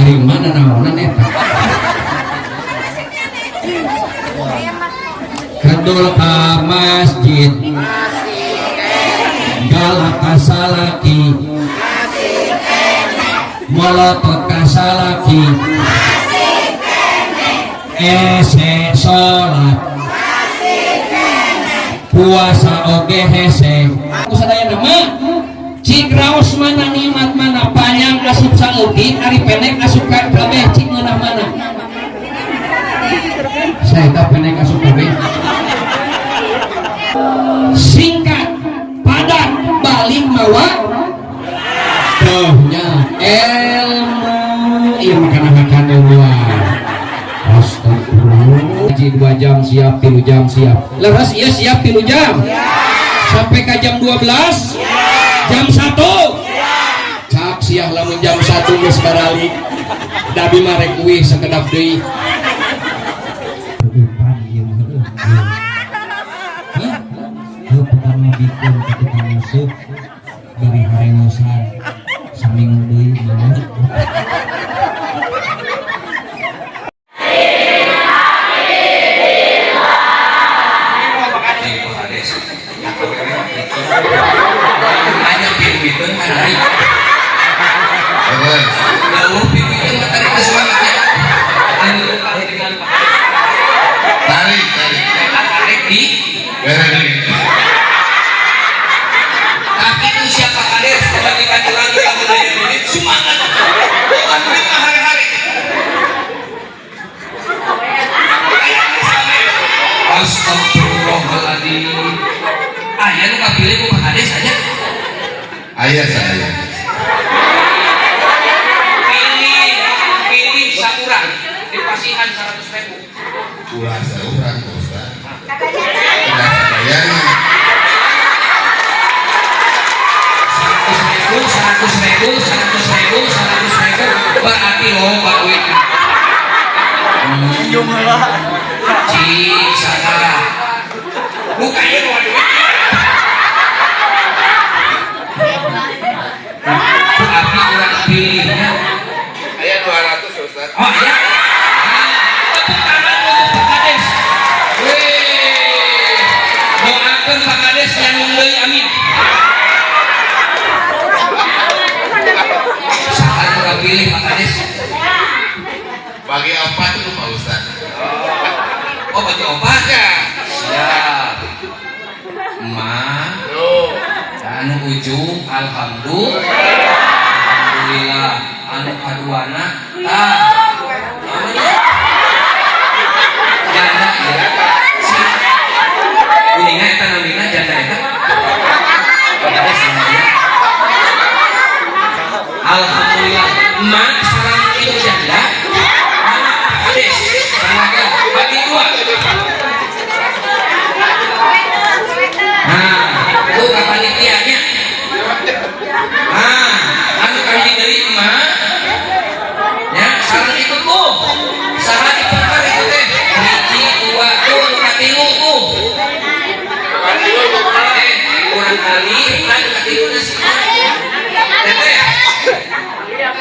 Hari mana naonan eta? Kedul ka masjid, galak ka salaki, molotot ka salaki, ese salat, puasa oge hese. Ku sadayana mah cik raos mana nikmat mana, panjang asup saeutik, ari pendek asup kabeh, cik ngeunah mana? Saya tak pendek asup kabeh. Singkat padat balik mawa tuhnya ilmu iya makan-makan luar. Astagfirullah. Haji 2 jam siap, 3 jam siap, leres iya siap 3 jam sampai ke jam 12, jam 1 cak siah. Lamun jam 1 geus baralik, dabi marek uih sakedap deui. Umpan ieu mah heueuh. Hah? Heuh, pertama bikin ka tukang nguseup bari harewosan saminggu deui mah. Hanya piwiteun tarik. Lalu piwiteun mah tarik ke semangatnya. Anu dengan Pak Tarik, tarik. Tarik di Bere. Tapi itu siapa kades kebajikan urang kita budaya ini semangat. Bukan duit mah hari-hari. Astagfirullahaladzim. Aya nu kapilih ku Pak Kades aja. Ayah saya. Pilih, pilih saurang dipasihan 100.000. Ulah seorang, Pak Ustaz. Tidak sadayana. 100.000, 100.000, 100.000, 100.000, berarti loba duit. Cik salah. Bukannya mau duit. Tapi orang pilihnya. Ayah 200, Ustaz. Oh ya. Tepuk tangan untuk Pak Kades. Wih. Doakan Pak Kades yang deui, amin. Saha nu kapilih Pak Kades? Bagi opat itu, Pak Ustaz. Oh, bagi opat? Ya. Siap. Ma, Tuh. Anu ujung alhamdulillah. Alhamdulillah. Anu kaduana tah. Namanya janda ya. Si kuninga eta namina janda eta. Janda namanya. Alhamdulillah. Ma sareng itu janda. Mana Pak Kades? Silakan bagi dua. Nah, itu kapanitianya. Nah, anu kahiji deui mah ya, sareng itu tuh. Saha dipengker itu teh? Hiji, dua, tuh, nu katilu tuh. Eh, kurang kali, kan katiluna si Teteh.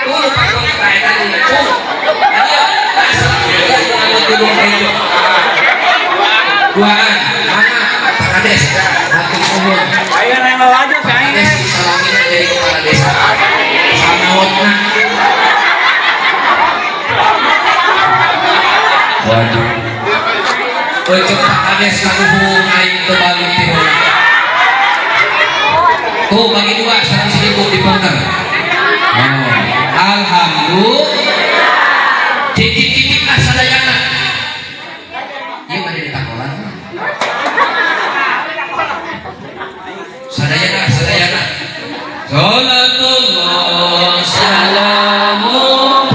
Tuh nu pagong eta eta nu ngacung. Ayo, tah sareng itu anu tudung hejo. Duaan, mana Pak Kades? Hatur nuhun. Ayo nengok aja Pak Kades salamina jadi kepala desa. Samaotna. Waduh. Euceuk Pak Kades kaluhung aing teu balik ti heula. Tuh bagi dua 100.000 dipengker. Oh, alhamdulillah. Cicik-cicik ah sadayana. Ieu bade ditakolan. Sadayana, sadayana. Salatullah salamullah.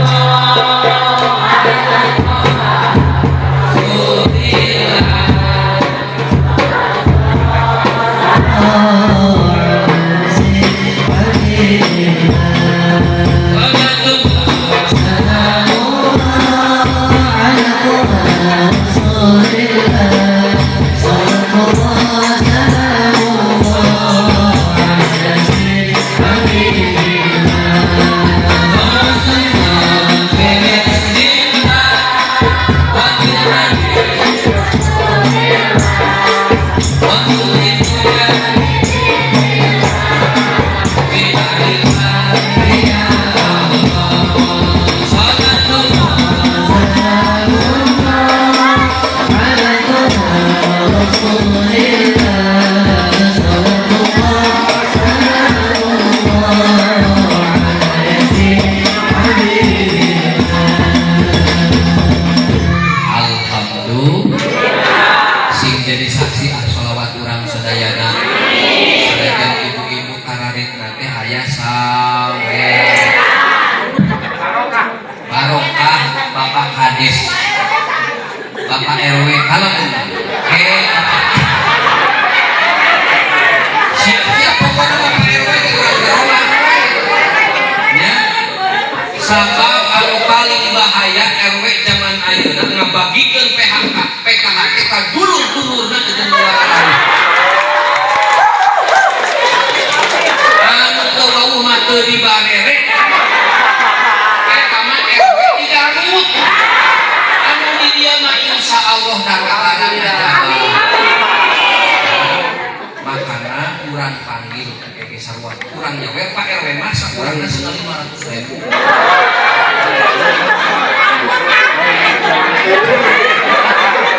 sadayana. Sanajan ibu-ibu kararitna teh aya sawe. Barokah Bapak Kades, Bapak RW, kalau eh siap-siap pokoknya Bapak RW di urang gerolak ya. Sabab anu paling bahaya RW zaman ayeuna ngabagikeun PHK PKH ka dulur-dulurna jeung luar. Anu teu wawuh mah teu dibarere. Eta mah RW di Garut. Anu di dieu mah insya Allah dakataran ngajawab. Makana urang panggil ke sarua urang nyawe Pak RW mah sakurangna cenah 500 ribu.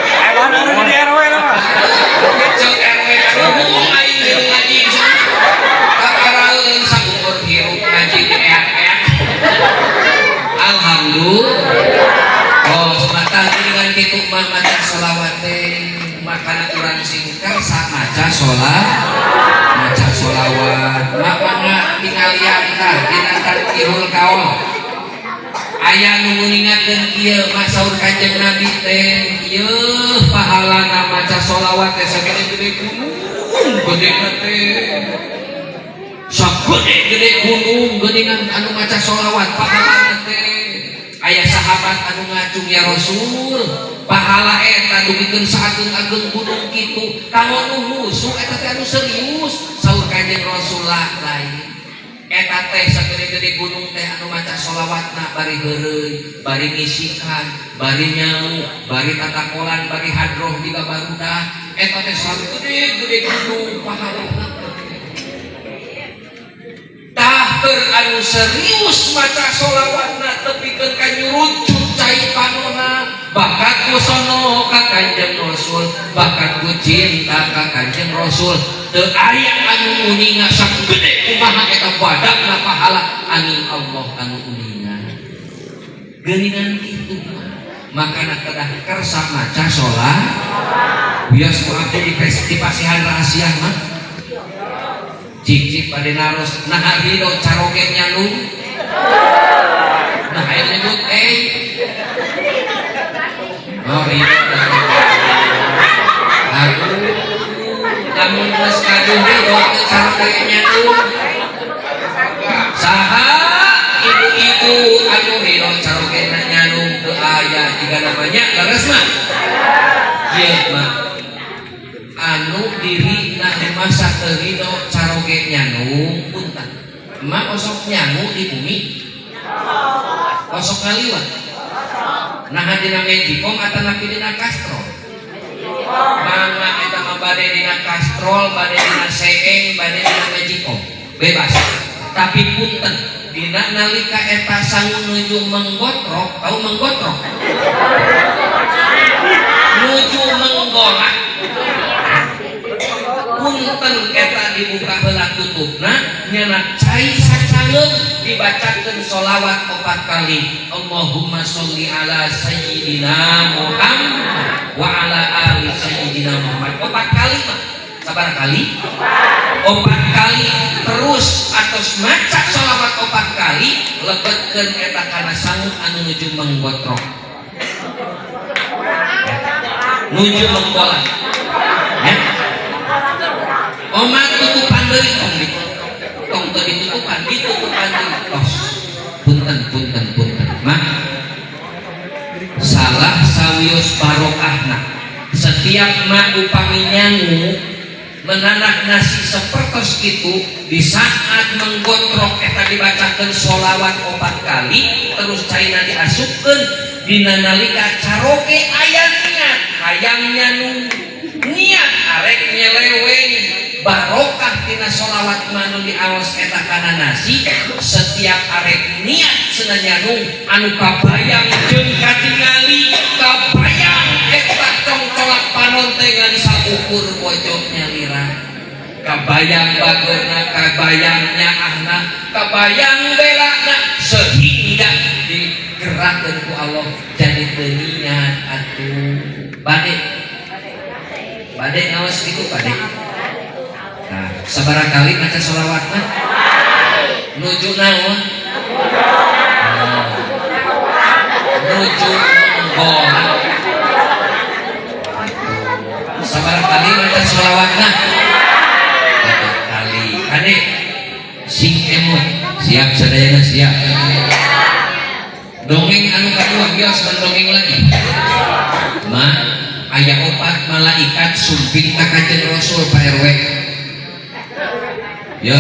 Emang harus di RW lah mah. Cek RW anu aing hirup ngaji kakaraeun saukur hirup ngaji di eak-eak. Alhamdulillah. Oh, semata dengan kitu mah maca sholawat teh, makana urang sing kersa maca sholat, maca sholawat. Mak mangga tingalian tah dina Tadkirul Kaul aya nu nguningakeun kieu mah. Saur Kanjeng Nabi teh, ieu pahalana maca sholawat teh sagede-gede gunung, gedena teh sagede-gede gunung geuningan anu maca sholawat pahalana teh. Aya sahabat anu ngacung, "Ya Rasul, pahala eta dugikeun saageng-ageng gunung kitu kanggo nu musuh eta teh anu serius?" Saur Kanjeng Rasulullah, "Lain, eta teh sagede-gede gunung teh anu maca sholawatna bari heureuy, bari ngisikan, bari nyangu, bari tatakolan, bari hadroh di babarudak, eta teh sagede-gede gunung pahalana." Tah, keur anu serius maca sholawatna tepikeun ka nyurucut cai panona, bakat ku sono ka Kanjeng Rasul, bakat ku cinta ka Kanjeng Rasul, teu aya anu uninga sagede kumaha eta badakna pahala angin Allah anu uninga. Geuningan kitu mah makana kedah kersa maca sholat. Bias ku abdi dipasihan rahasia mah. Cik-cik pada naros, nah ridho caroge nyalung, nah ayo nyebut eh oh ridho. Aduh, lamun geus kadung ridho teu caroge nyalung. Saha ibu-ibu anu ridho caroge nyalung? Teu aya jika namanya. Leres mah ieu mah anu diri na masa teu ridho caroge nyanung. Punten, emak osok nyangu di bumi, osok ngaliwat. Nah, dina magicom atanapi dina kastrol? Mangga eta mah bade dina kastrol, bade dina seeng, bade dina magicom, bebas. Tapi punten, dina nalika eta sangu nuju menggotrok, tahu menggotrok? Nuju menggolak. Punten, eta dibuka heula tutupna, nyana cai sacangeum, dibacakeun sholawat opat kali, "Allahumma sholli ala sayyidina Muhammad wa ala ali sayyidina Muhammad," opat kali mah. Sabar kali? Opat kali. Terus atos maca sholawat opat kali, lebetkeun eta kana sangu anu nuju menggotrok, nuju menggolak ya. Omat tutupan deui, tong di tong teu ditutupan, ditutupan deui tos. Punten, punten, punten mah, salah sawios barokahna setiap mak upami nyangu menanak nasi sepertos itu, di saat menggotrok eta dibacakan sholawat opat kali, terus caina diasupkeun. Dina nalika caroge aya niat hayang nyanu, niat arek nyeleweng, barokah tina sholawat manu diaos eta kana nasi, setiap arek niat cenah nyanung, anu kabayang jeung katingali kabayang eta congcolak panon teh ngan saukur bojok nyalira, kabayang bageurna, kabayang nyaahna, kabayang belana, sehingga digerakkeun ku Allah jadi teu niat atuh. Bade, bade ngaos gitu, bade. Sabaraha kali maca sholawat mah? Nuju naon? Nuju menggolan. Sabaraha kali maca sholawat mah? Satu kali. Kade sing emut, siap sadayana, siap. Dongeng anu kadua, bios mendongeng lagi. Ma, aya opat malaikat sumping ka Kanjeng Rasul, Pak RW. Yo,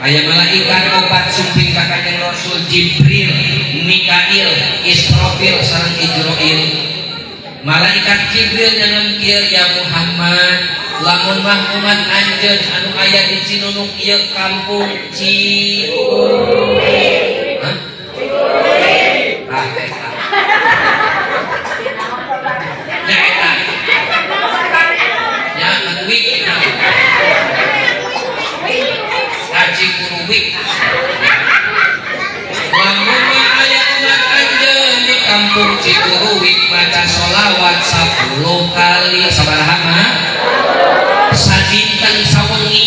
aya malaikat opat sumping ka Kanjeng Rasul, Jibril, Mikail, Israfil sareng Ijroil. Malaikat Jibril nyanam kieu, "Ya Muhammad, lamun mah umat anjeun anu aya di Cinunuk ieu, kampung Cikuring." Hah? Ah, eta. Nya eta. Nya wik. Ka Cikuruwik. Lamun mah aya umat anjeun di kampung Cikuruwik maca sholawat 10 kali, sabaraha mah? Sadinten sawengi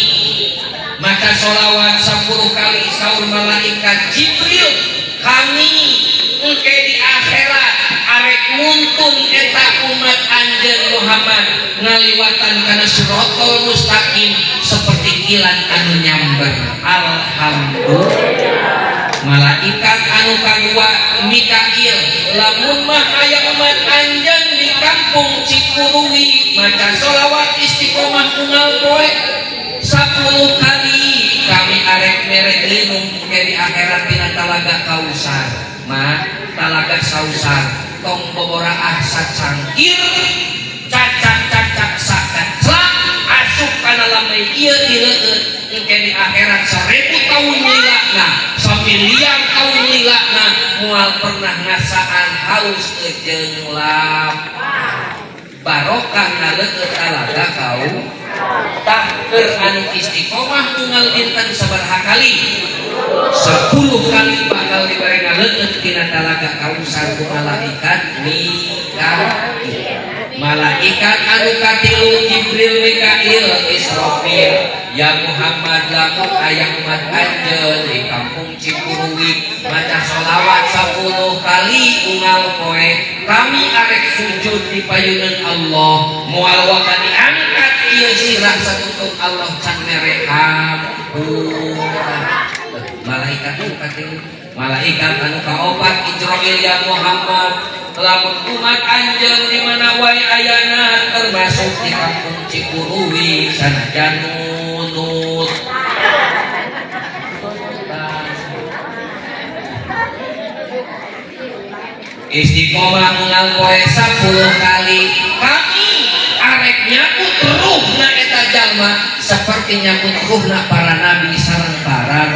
maca sholawat 10 kali, saur malaikat Jibril, kami engke di akhirat arek nuntun eta umat anjeun Muhammad ngaliwatan kana sirotol mustaqim seperti kilat anu nyamber. Alhamdulillah. Malaikat anu kadua, Mikail, lamun mah aya umat anjeun di kampung Cikuruwi maca sholawat istiqomah unggal poe 10 kali, kami arek mere minum ke di akhirat tina talaga Kausar. Ma, talaga Sausar tong boboraah sacangkir, cacak-cacak sakaclak, asup kana lamai ieu dileueut. Engke di akhirat 1000 tahun lilana, samiliar tahun lilana, moal pernah ngasaan haus jeung lapar, barokah ngaleueut talaga kau. Tah, keur anu istiqomah unggal dinten sabaraha kali? 10 kali, bakal dibere ngaleueut tina talaga Kausar ku malaikat Mikail. Malaikat anu katilu, Jibril, Mikail, Israfil, "Ya Muhammad, lamun aya umat anjeun di kampung Cikuruwi maca sholawat 10 kali unggal poe, kami arek sujud di payunan Allah, moal waka diangkat ieu sirah satutung Allah can mere hampura." Malaikat anu katilu. Malaikat anu kaopat, Ijroil, "Ya Muhammad, lamun umat anjeun di mana wae ayana, termasuk di kampung Cikuruwi, sanajan nunut istiqomah unggal poe 10 kali, kami arek nyabut ruhna eta jalma seperti nyabut ruhna para nabi sareng para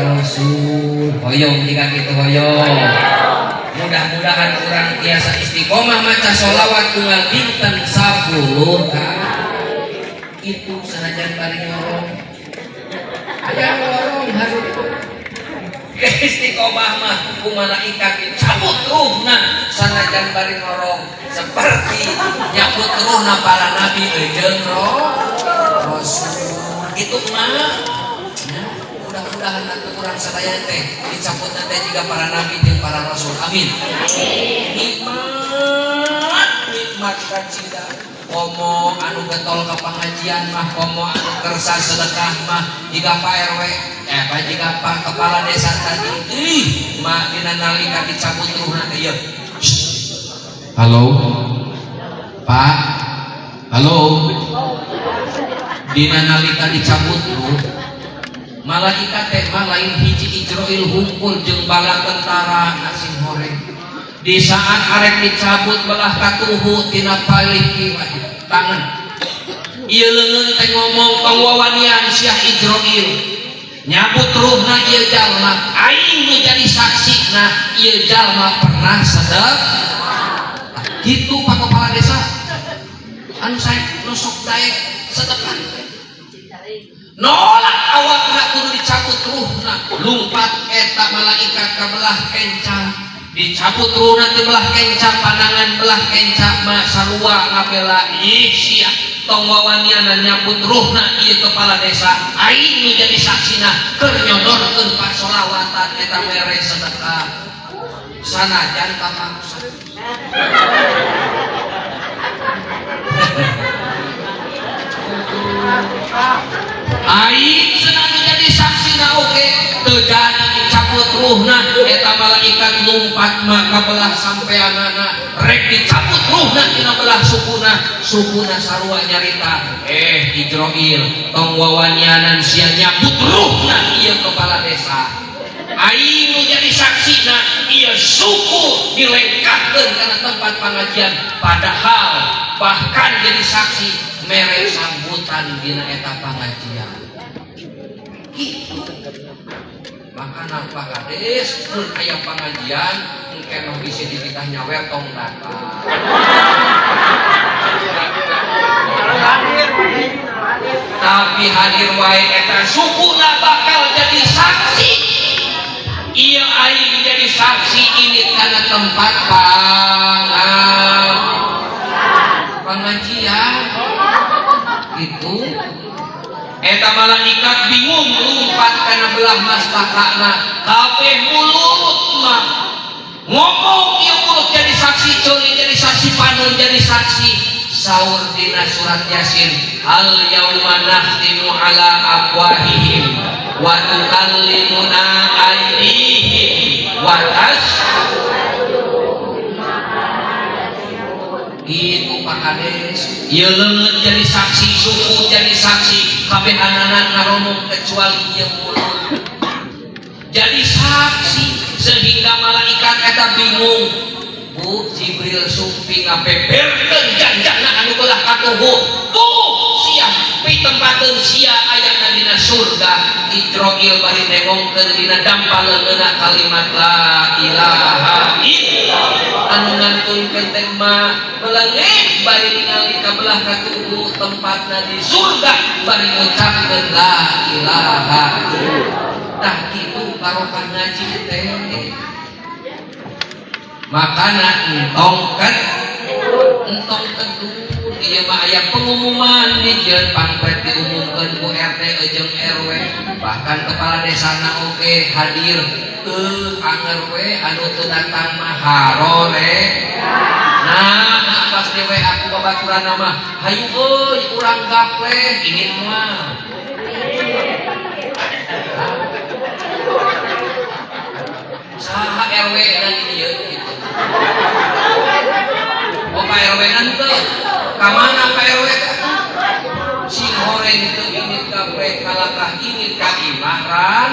rasul." Hoyong jika gitu? Hoyong. Mudah-mudahan urang biasa istiqomah maca sholawat unggal dinten 10 kali itu, sanajan bari ngorong. Aya ngorong harus istiqomah mah, ku malaikat dicabut ruhna sanajan bari ngorong, seperti nyabut ruhna para nabi jeung rasul gitu mah. Ya, mudah-mudahan nanti urang sadaya teh dicabut nanti juga para nabi dan para rasul. Amin. Nikmat, nikmat kacida. Komo anu getol ke pengajian mah, komo anu kersa sedekah mah, jika Pak RW, eh, Pak, jika Pak Kepala Desa tadi, ih mak, dina nalika dicabut ruhna teh ieu. Halo Pak, halo. Dina nalika dicabut ruh, malaikat teh mah lain hiji Ijroil hungkul jeung bala tentara asing horeng. Di saat arek dicabut belah katuhu tina palih tangan, ieu leungeun teh ngomong, "Tong wawanian sia Ijroil nyabut ruhna ieu jalma, aing nu jadi saksi na ieu jalma pernah sedek." Gitu, Pak Kepala Desa, anu saya nusuk daek sedekah nolak awakna kudu dicabut ruhna, lumpat eta malaikat ka belah kencan. Dicabut ruhna ti belah kenca, pandangan belah kenca mah sarua ngabela, ih sia, tong wawanianan nyabut ruhna ieu kepala desa, aing nu jadi saksina keur nyodorkeun pasolawatan eta mere sedekah sanajan kapaksa. Aing senang jadi saksina oge teu jadi dicabut ruhna eta malaikat lumpat maka belah sampeanana, rek dicabut ruhna tina belah sukuna, sukuna sarua nyarita, Ijroil tong wawanianan sia nyabut ruhna ieu kepala desa, aing nu jadi saksina ieu suku dilengkahkeun kana tempat pengajian, padahal bahkan jadi saksi mere sambutan dina eta pengajian. Gitu. Makana Pak Kades mun aya pengajian engke mah bisi dititah nyawer tong datang. Tapi hadir wae eta sukuna bakal jadi saksi. Ieu aing jadi saksi ini karena tempat pengajian gitu. Eta malaikat bingung lumpat kana belah mastakana, kabeh mulut mah ngomong ieu mulut jadi saksi, ceuli jadi saksi, panon jadi saksi. Saur dina surat Yasin, al yauma nakhtimu ala afwahihim wa tukallimuna aydihim wa tashhadu. Itu Pak Kades, ieu leungeun jadi saksi, suku jadi saksi, kabehanana ngaromong kecuali ieu mulut jadi saksi, sehingga malaikat eta bingung. Bu Jibril sumping ngabeberkeun janjana anu belah katuhu, tuh sia pitempateun sia ayana dina surga. Ijroil bari nengongkeun dina dampal leungeunna kalimat la ilaha illallah anu ngantunkeun teh mah melengeh bari ningali ka belah katuhu tempatna di surga bari ngucapkeun la ilaha illallah. Tah kitu barokah ngaji teh. Makana entong kedun ieu mah aya pengumuman dijieun pamflet diumumkeun ku RT jeung RW, bahkan kepala desana oge hadir. Teu anger we anu teu datang mah harore. Nah pas di WA ku babaturanna mah hayu euy urang gapleh ini mah. Saha RW dan ieu gitu. Oh Pak RW nan teu. Ka mana Pak RW teh? Sing horeng teu indit gapleh kalakah indit ka imah ran.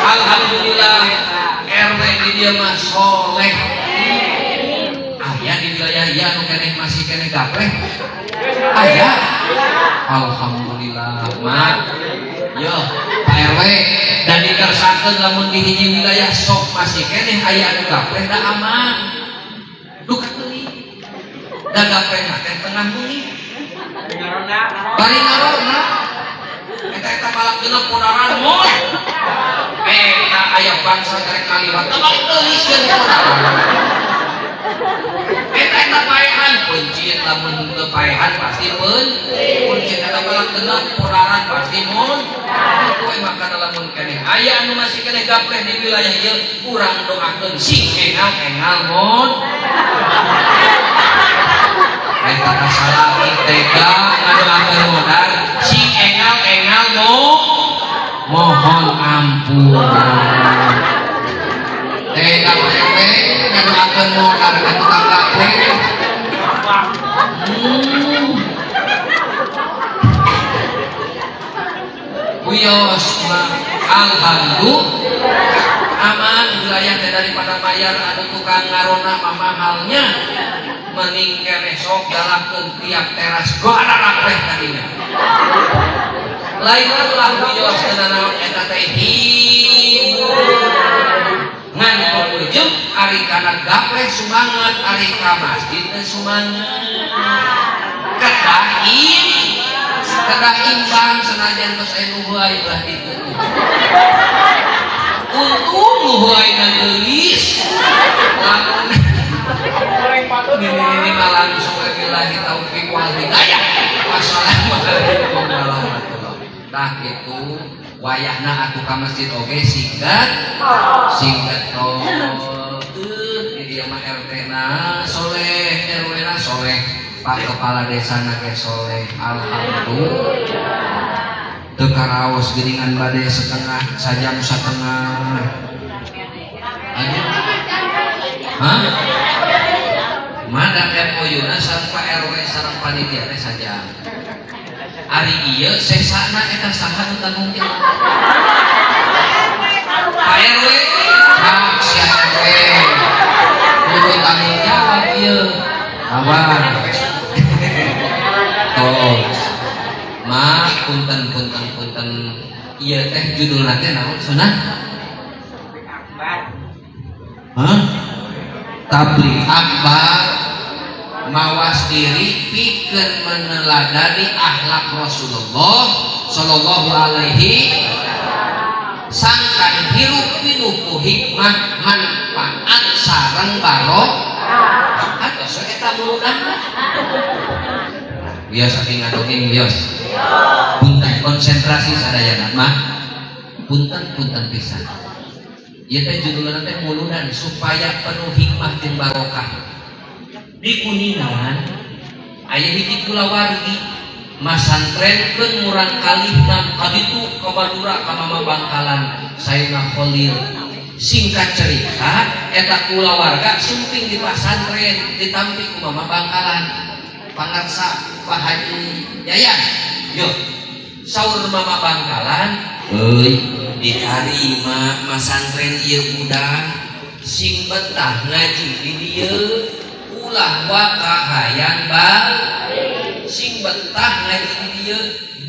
Alhamdulillah RW di dieu mah soleh. Aya di wilayah ieu anu keneh masih keneh gapleh. Aya. Alhamdulillah mak. Yo Pak RW dan dikersakeun lamun di hiji wilayah sok masih keneh aya anu gapleh da aman. Duka teuing. Da gapleh teh tengah bumi. Bari ngarona. Eta-eta malak genep podaran mul. Eta aya bangsa rek ngaliwat teu balik teuliskeun podaran. Eta-eta paehan pencit lamun teu paehan pasti pencit eta malak genep podaran pasti mun. Kitu we makana lamun keneh aya anu masih keneh gapleh di wilayah ieu urang doakeun sing engal-engal mun. Eta kasalaki tega ngadoakeun modar sing engal-engal mo mohon ampun. Tega we ngadoakeun modar ka tukang gapleh. Wios mah alhamdulillah aman wilayah teh daripada bayar anu tukang ngarona mah mahalnya. Mending keneh sok galakkeun tiap teras gararapleh tadinya. Lain lah wios teh naon eta teh hiburan. Ngan ujug ari kana gapleh sumangat, ari ka masjid teh sumangat. Kedah Kedah imbang senajan tos aya nu heuay belah ditu. Untung nu heuayna geulis. Lamun ini mah langsung billahi taufik wal hidayah. Wassalamualaikum warahmatullahi. Tah itu wayahna atuh ka masjid oge singkat singkat tol. Di dieu mah RT na soleh, RW na soleh, Pak Kepala Desa na ge soleh. Alhamdulillah. Teu karaos geuningan bade setengah sajam setengah. Aduh. Hah? Mana MOU na sareng Pak RW sareng panitia teh sajam. Ari ieu sesana eta saha nu tanggung jawab? Pak RW, ah sia RW. Kudu tanggung jawab ieu. Sabar. Tos. Ma punten punten punten ieu teh judulna teh naon sunah? Hah? Tabligh akbar, mawas diri pikeun meneladani akhlak Rasulullah sallallahu alaihi sangkan hirup pinuh ku hikmah, manfaat sareng barokah. Atos eta muludana biasa ngadongeng bios. Punten, konsentrasi sadayana mah, punten punten pisan. Ieu teh judulna teh muludan supaya penuh hikmah jeung barokah. Di Kuningan aya hiji kulawargi masantrenkeun murang kalihna ka ditu ka Madura ka Mama Bangkalan, Sayyidina Khalil. Singkat cerita, eta kulawarga sumping di pasantren, ditampi ku Mama Bangkalan, pangarsa Pak Haji Yayan. Yo, saur Mama Bangkalan, euy, ditarima masantren ieu budak, sing betah ngaji di dieu, ulah waka hayang bal, sing betah ngaji di dieu.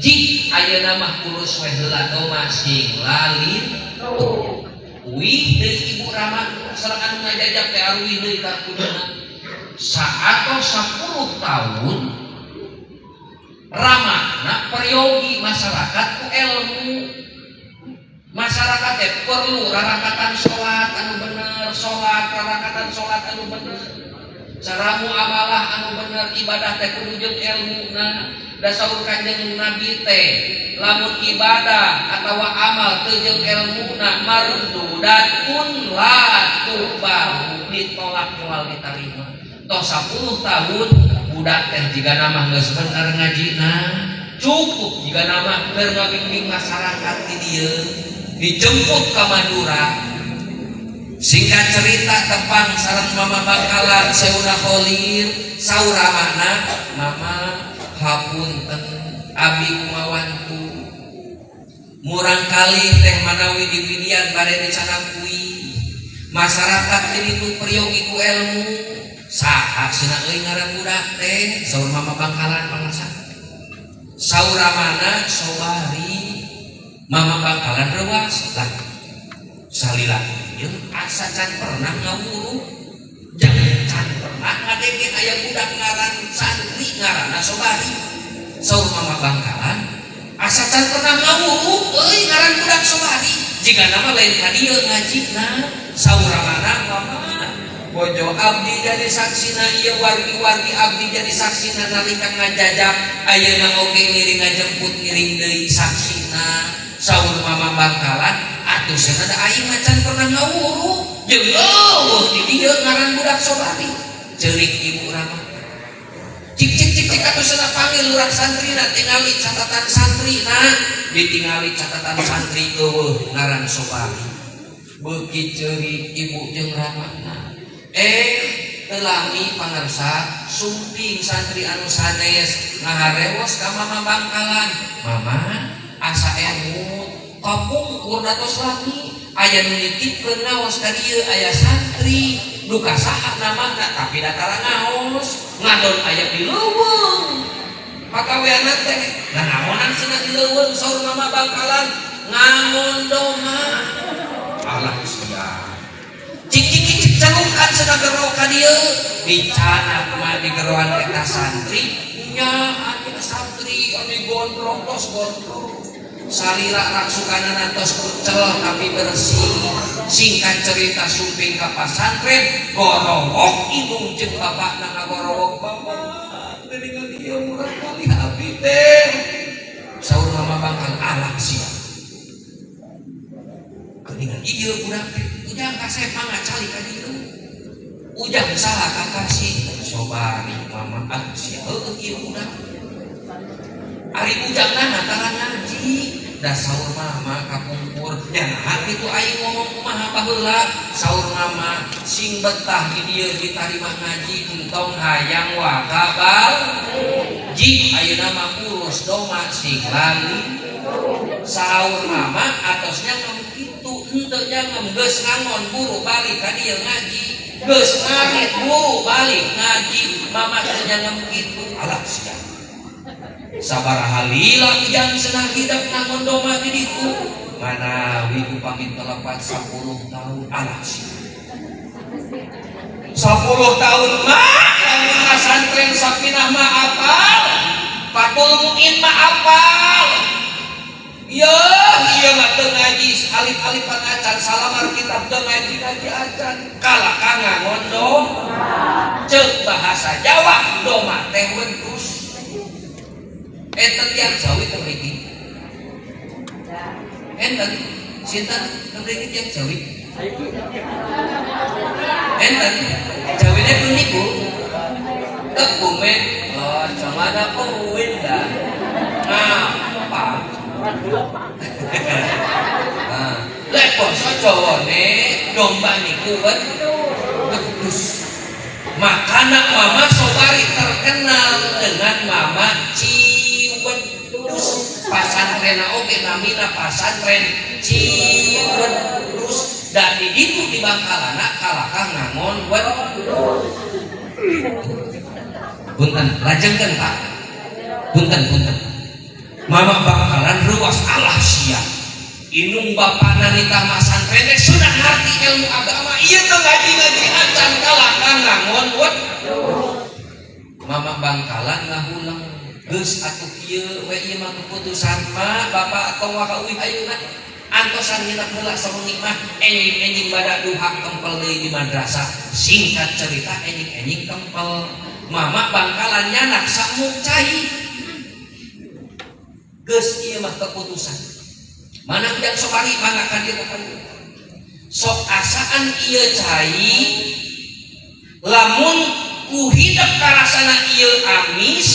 Jik ayeuna mah urus we heula doma sing lalin. Uih deui ibu rama sareng anu ngajajak teh aruih deui ka kuduna. Saatos 10 tahun ramana peryogi masyarakat ku ilmu. Masyarakat teh perlu rarakatan sholat anu bener, sholat rarakatan sholat anu bener, cara muamalah anu bener, ibadah teh kudu jeung ilmuna. Da saur Kanjeng Nabi teh, lamun ibadah atawa amal teu jeung ilmuna, mardudatun la tuqbalu, ditolak, moal diterima. Toh 10 tahun budak teh jigana mah geus bener ngajina, cukup jigana mah keur ngabimbing masyarakat di dieu. Dijemput ke Madura. Singkat cerita, tepang sareng Mama Bangkalan Seuna Kholir. Saur ramana, "Mama, hapunten, abi kumawantu murang kali teh manawi di widian bade dicandak kui masyarakat ini tuh peryogi ku ilmu. Saha cenah euy ngaran budak teh?" saur Mama Bangkalan pangasa. Saur ramana, "Sobari." Mama Bangkalan reuas lah, salila ieu asa can pernah ngawuru, jangan can pernah ngadenge aya budak ngaran santri ngaranna Sobari. Saur Mama Bangkalan, "Asa can pernah ngawuru euy ngaran budak Sobari, jigana mah lain ka dieu ngajina." Saur ramana, "Mama, bojo abdi jadi saksina ieu, wargi-wargi abdi jadi saksina, nalika ngajajak ayeuna oge ngiring ngajemput ngiring deui saksina." Saur Mama Bangkalan, "Atuh cenah da aing mah can pernah ngawuru jeung euweuh di dieu ngaran budak Sobari." Ceurik ibu rama, "Cik cik cik cik, atuh cenah panggil lurah santrina, tingali catatan santrina." Ditingali catatan santri, euweuh ngaran Sobari. Beuki ceurik ibu jeung ramana. Teu lami pangarsa, sumping santri anu sanes ngaharewos ka Mama Bangkalan, "Mama, asa emut kapungkur tos lami aya nu nitipkeun ngaos ka dieu, aya santri duka saha namana, tapi da tara ngaos, ngadon aya di leuweung pagaweanna teh." "Nah, naonan cenah di leuweung?" saur Mama Bangkalan. "Ngangon doma." Alah sia, cik cik cik cik. Calukan cenah gero ka dieu. Dicanak mah di geroan eta santri nya, anu santri anu gondrong tos gondrong salila, raksukanana tos kucel tapi bersih. Singkat cerita, sumping ka pasantren, gorowok indung jeung bapakna ngagorowok, "Bapak, geuningan ieu murang kali abdi teh." Saur Mama Bangkal, "Alah sia, geuningan ieu budak teh. Ujang kasep, mangga calik ka dieu." Ujang saha kakasih Sobari, mama, ah sia, heueuh ieu budak. Ari ujang nah tara ngaji da. Saur mama kapungkur nya, nah kitu aing ngomong kumaha baheula. Saur mama, "Sing betah di dieu, ditarima ngaji, entong hayang wakabal ji. Ayeuna mah urus doma sing lali." Saur mama atosnya ngomong kitu, henteu nyanggem. Geus ngangon buru balik ka dieu ngaji, geus ngarit buru balik ngaji. Mama teu nyanggem kitu. Alah sia, sabaraha lila ujang senang hidup ngangon doma di ditu, manawi upami telepat 10 tahun. Alah sia, 10 tahun mah lamun masantren Safinah mah apal, Fathul Muin mah apal. Ya, iya mah teu ngaji alif-alifan acan, salamar kitab teu ngaji-ngaji acan. Kalah ka ngangon doma. Ceuk bahasa Jawa, doma teh wedhus. Enten tiyang Jawi teu mriki? Enten sinten teu mriki tiyang Jawi? Enten Jawine pundi, Bu? Kebumen. Oh, jamana kuwin dah. Ngapa? Nah, lek basa Jawane domba niku wedhus. Makana Mama Sobari terkenal dengan Mama Ciwedus. Pasantren oge namina pasantren Ciwedus. Dan di ditu di Bangkalana kalakah ngangon wedhus. Punten, lajengkeun, Pak. Punten, punten. Mama Bangkalan ruas, alah sia. Indung bapana nitah masantren teh sudah ngerti ilmu agama. Ieu teh ngaji-ngaji acan, kalakah ngangon wedhus. Mama Bangkalan ngahulang, geus atuh kieu we ieu mah keputusan mah bapak, tong waka uih ayeuna, antosan nginep heula sawengi mah, enjing-enjing bada duha kempel deui di madrasah. Singkat cerita, enjing-enjing kempel. Mama Bangkalan nyanak samuk cai, geus ieu mah keputusan mana ujang Sobari, mangga ka dieu ka dieu. Sok asaan ieu cai, lamun ku hidep karasana ieu amis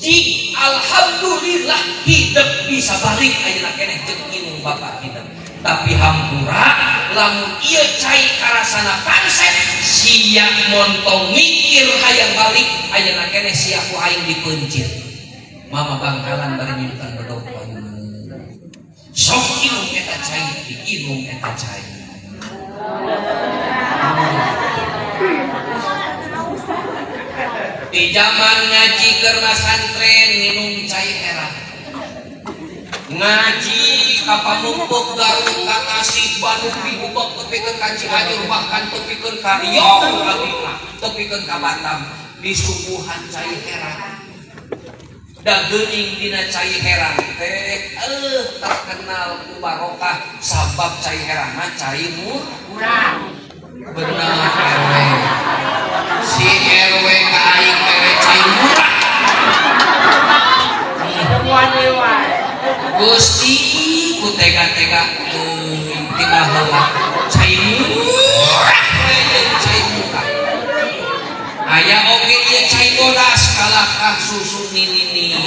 jig, alhamdulillah hidup bisa balik ayeuna keneh jeung indung bapak hidup. Tapi hampura, lamun ieu cai karasana pangset, sia montong mikir hayang balik ayeuna keneh, sia ku aing dipeuncit. Mama Bangkalan bari nyimpen bedog, sok inum eta cai, diinum eta cai. Di zaman ngaji keur masantren, minum cai herang, ngaji ka Pamumpuk, Garut, ka Tasik, Bandung, Bihubek, tepikeun ka Cianjur, bahkan tepikeun ka Riau, abdi mah tepikeun ka Batam, disuguhan cai herang. Da geuning dina cai herang teh terkenal ku barokah, sabab cai herang mah cai murah. Bener RW, si RW ka aing mere cai murah. Gusti, ku tega-tega teuing ti baheula cai murah we jeung cai murah. Aya oge ieu cai bodas, kalahkah susu nini-nini.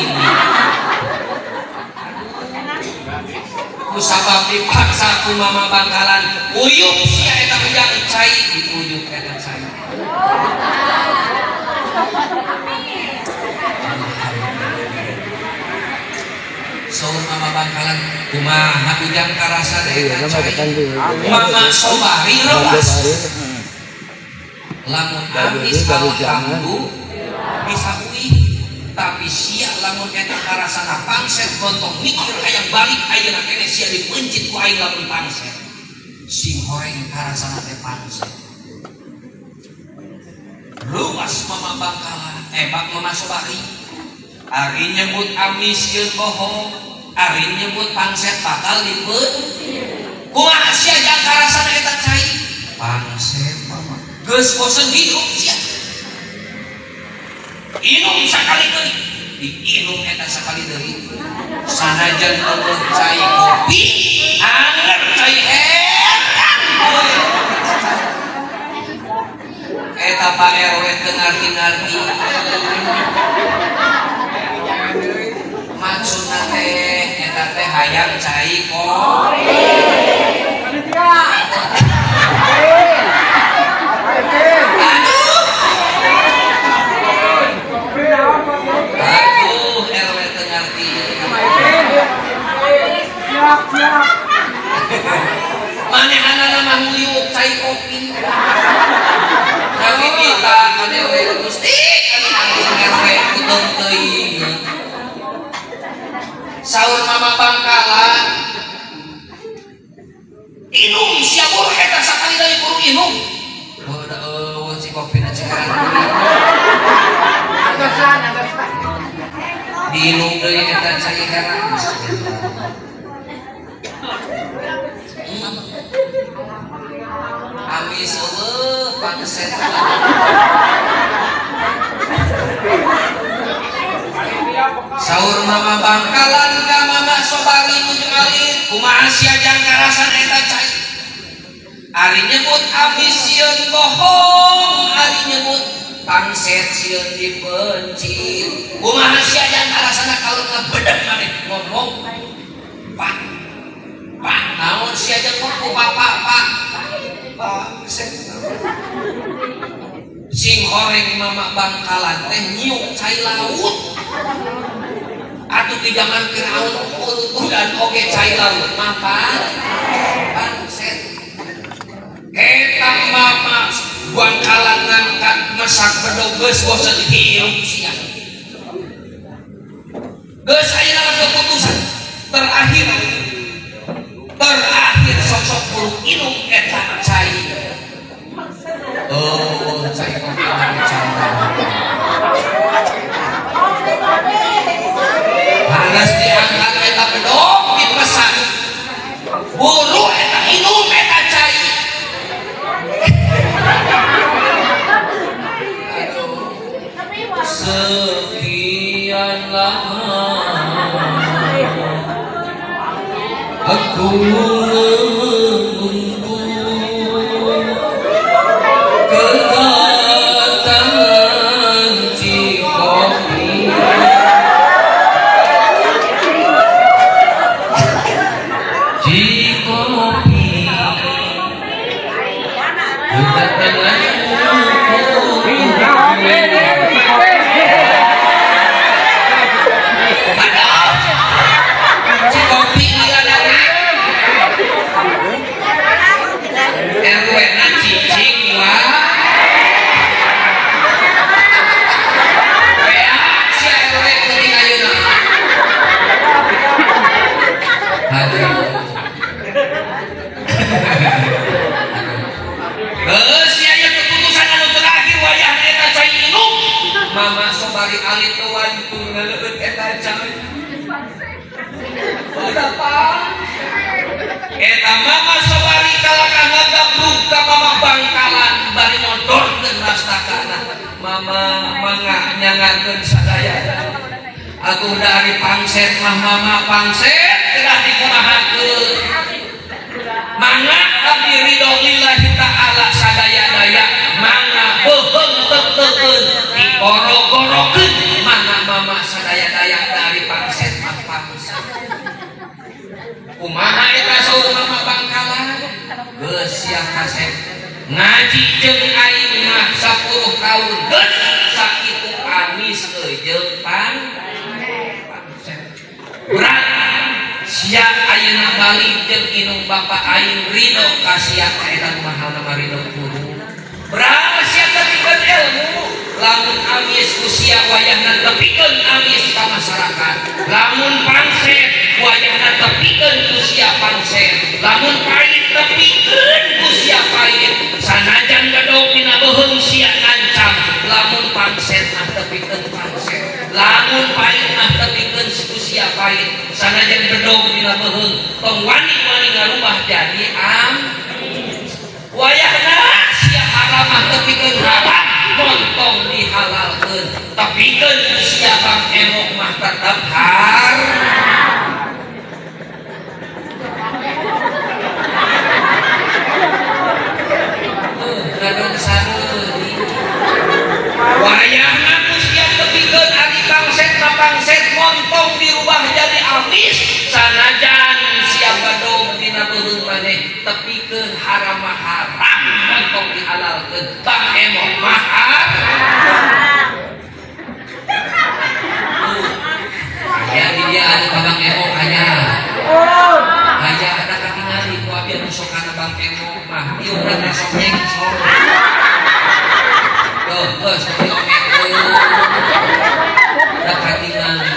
Ku sabab dipaksa ku Mama Bangkalan, uyup sia eta ujang cai, diuyup eta cai. Saur Mama Bangkalan, "Kumaha ujang karasa Iya, eta cai?" Mama Sobari rewas, lamun amis alhamdulillah bisa uih, tapi sia lamun eta karasana pangset, gontong mikir hayang balik ayeuna keneh, sia dipeuncit ku aing lamun pangset. Sing horeng karasana teh pangset. Luas Mama Bangkalan, ebak Mama Sobari. Ari nyebut amis sieun bohong, ari nyebut pangset bakal dipeun. Kumaha sia jang karasana eta cai? Pangset mama. Geus bosen hidup sia. Inum sakali deui. Diinum eta sakali deui. Sanajan eueuh cai kopi, anger cai herang we. Eta Pak RW teu ngarti-ngarti. Maksudna teh eta teh hayang cai kopi. Aduh. Aduh, RW teu ngarti. Siap. Manehanana mah nguyuk cai kopi. Tapi kita adewe Gusti anu agung RW kutung teuing. Saur Mama Bangkalan. Inum sia buru eta sakali deui buru inum. Oh, da eueuh si kopina cikarang. Atasan, atasan. Diinum deui eta cai herang. Amis eueuh pangset. Saur Mama Bangkalan ka Mama Sobari nuju alit, kumaha sia jang karasan eta cai? Ari nyebut amis sieun bohong, ari nyebut pangset sieun dipencit. Kumaha sia jang karasana kalau ngebedeg maneh ngomong? Pak, Pak, naon sia jang ku bapak, Pak? Pangset. Sing horeng Mama Bangkalan teh nyiuk cai laut. Atuh di zaman Firaun urutan oge cai laut mah pangset. Eta Mama Bangkalan ngangkat masak bedog geus bosen hirup sia. Geus ayeuna mah keputusan terakhir. Terakhir sok-sok buru inum eta cai. Oh, cai kopi mah cai. Harus diangkat eta bedog dipesan. Buru eta inum eta cai. Aduh. Sekian lama aku menunggu kedatangan Cikopi. Cikopi kedatangan Cikopi ladana RW na cicing wah. Wea sia RW geuning ayeuna. Aduh. Geus sia aya keputusan anu terakhir wayahna eta cai inum. Mama Sobari alit wantun ngaleueut eta cai. Udah Pak. Eta Mama Sobari kalakah ngagabrug ka Mama Bangkalan bari nodorkeun rastakana. Mama mangga nyangakeun sadaya. Atuh dari pangset mah Mama pangset kedah dikumahakeun. Mangga abdi ridho lillahi ta'ala sadaya-daya mangga beuheung teu-teukeun digoro-gorokeun mangga Mama sadaya-daya dari pangset mah pangset. Kumaha eta saur Mama Bangkalan? Geus sia kasep ngaji jeung aing mah 10 tahun geus sakitu amis euy jeung pangset. Berat sia ayeuna balik jeung inung bapa aing ridho ka sia ka eta nu mahalna mah ridho guru. Berat sia tepikeun ilmu lamun amis ku sia wayahna tepikeun amis ka masyarakat. Lamun pangset wayahna tepikeun ku sia pangset. Lamun pahit tepikeun ku sia pahit. Sanajan bedog dina beuheung sia ngancam. pangset mah tepikeun pangset, lamun pahit mah tepikeun ku sia pahit, sanajan bedog dina beuheung tong wani-wani ngarubah jadi am. Wayahna sia haram mah tepikeun haram, montong dihalalkeun, tepikeun ku sia bang emok mah tetep har. Gadong sareuri. Wayahna ku sia tepikeun ari pangset mah pangset, montong dirubah jadi amis, sanajan sia badog dina beuheung maneh tepikeun haram mah haram, montong dihalalkeun, bang emok mah haram. Aya di dia anu ka bang emok aya. Aya ada katingali ku abi anu sok kana bang emok mah tiupna teh sok nyengsor. Tuh, geus diomongkeun. Da katingali.